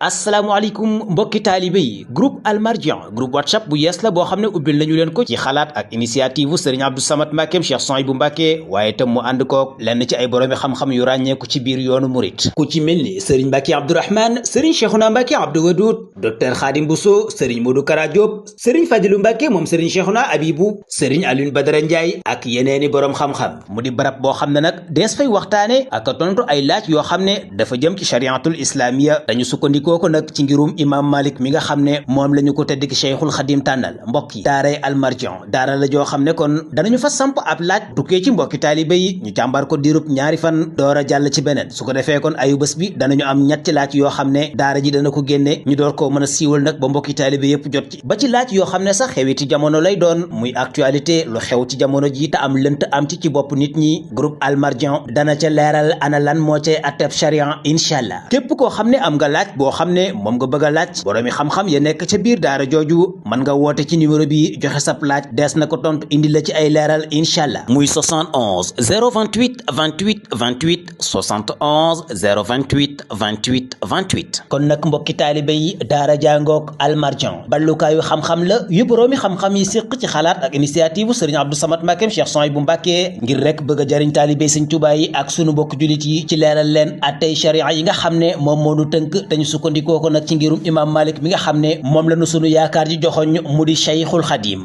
asalaamaaleykum mbokki taalibe yi groupe Almardian groupe whatsapp bu yees la boo xam ne ubbil nañu leen ko ci xalaat ak initiative u sëriñ Abdou Samad Mbàkkeem Cheikh Souhaïbou Mbàkke waaye itam mu ànd kook lenn ci ay boroomi xam-xam yu ràññeeku ci biir yoonu murit ku ci mel ni sëriñ Mbàkke Abdourahmane sëriñ Cheikhouna Mbàkke Abdou Wadoud docteur Khadim Bousso sëriñ Modou Kara Diop sëriñ Fadilu Mbàkke moom sëriñ Cheikhouna Abibou sëriñ Alioune Badara Ndiaye ak yeneeni boroom xam-xam mu di barab boo xam ne nag dees fay waxtaane ak tontu ay laaj yoo xam ne dafa jëm ci chariatul islamiya dañu sukkandikoo ko nag ci ngirum imam Malik mi nga xam ne moom la ñu ko tedd ki Cheikhul Khadim tànnal mbokk yi daaray Almardian daara la joo xam ne kon danañu fa samp ab laaj tukkee ci mbokki taalibe yi ñu càmbar ko diirub ñaari fan door a jàll ci beneen su ko defee kon ayu bés bi danañu am ñetti laaj yoo xam ne daara ji dana ko génne ñu door koo mën a siiwal nag ba mbokki taalibe yépp jot ci ba ci laaj yoo xam ne sax xewiti jamono lay doon muy actualité lu xew ci jamono ji te am lënt am ci bopp nit ñi groupe Almardian dana ca leeral ana lan moo cay atteb charia incha allah képp koo xam ne am nga laaj boo xam ne moom nga bëgg a laaj boroomi xam-xam ya nekk ca biir daara jooju mën nga woote ci numéro bi joxe sab laaj dees na ko tontu indi la ci ay leeral incha allah muy 71 028 28 28 71 028 28 28 kon nag mbokki taalibe yi daara jàngook Almardian ballukaayu xam-xam la yu boroomi xam-xam yi séq ci xalaat ak initiative sëriñ Abdou Samad Mbàkkeem Cheikh Souhaïbou Mbàkke ngir rek bëgg a jariñ taalibe Sëriñ Tuubaa yi ak sunu mbokk julit yi ci leeral leen attey charia yi nga xam ne moom moo nu tënk te ñu sukkandikoo ko nag ci ngirum imam Malik mi nga xam ne moom la nu sunu yaakaar ji joxoñ mu di Cheikhul Khadim